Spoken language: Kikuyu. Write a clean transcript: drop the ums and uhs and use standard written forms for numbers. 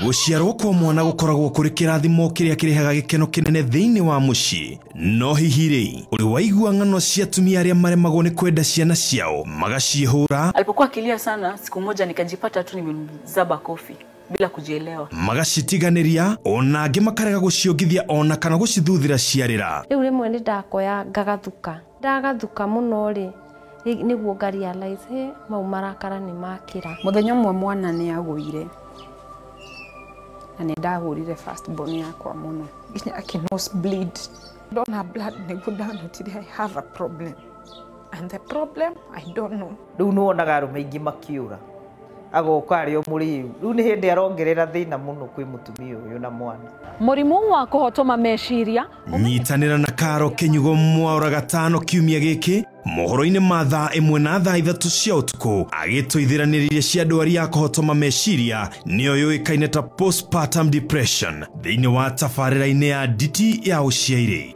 Gũciarwo kwa mwana gũkoragwo kũrĩ kĩrathimo kĩrĩa kĩrehaga gĩkeno kĩnene thĩinĩ wa mũciĩ. No hihi rĩ, ũrĩ waigua ng'ano cia atumia arĩa maremagwo nĩ kwenda ciana ciao magaciĩhũra? Alipokuwa akilia sana, siku moja nikajipata tu nimemzaba kofi bila kujielewa. Magacitiganĩria ona angĩ makarega gũciongithia ona kana gũcithuthĩra ciarĩra. Rĩu rĩmwe nĩ ndakoya ngagathuka, ndagathuka mũno rĩ, nĩguo nga realize he mau marakara nĩ makĩra. Mũthenya ũmwe mwana nĩ agũire na nĩ ndahũrire first born yakwa mũno nginya akĩ nose bleed. Ndona blood nĩguo ndanotire I have a problem, and the problem I don't know. Rĩu nĩ wonaga arũme aingĩ makĩũra, agoka arĩ o mũrĩu. Rĩu nĩ hĩndĩ arongerera thĩna mũno kwĩ mũtumia ũyũ na mwana. Mũrimũ wa kũhotoma meciria. Nyitanĩra na Karo Kĩnyugo Mwaũra gatano kiumia gĩkĩ mohoro-inĩ ma thaa 1 na thaa 3 cia ũtukũ agĩtũithĩranĩria cia ndwari ya kũhotoma meciria nĩyo yũĩkaine ta postpartum depression thĩinĩ wa tabarĩra-inĩ ya Nditi ya Ũciairĩ.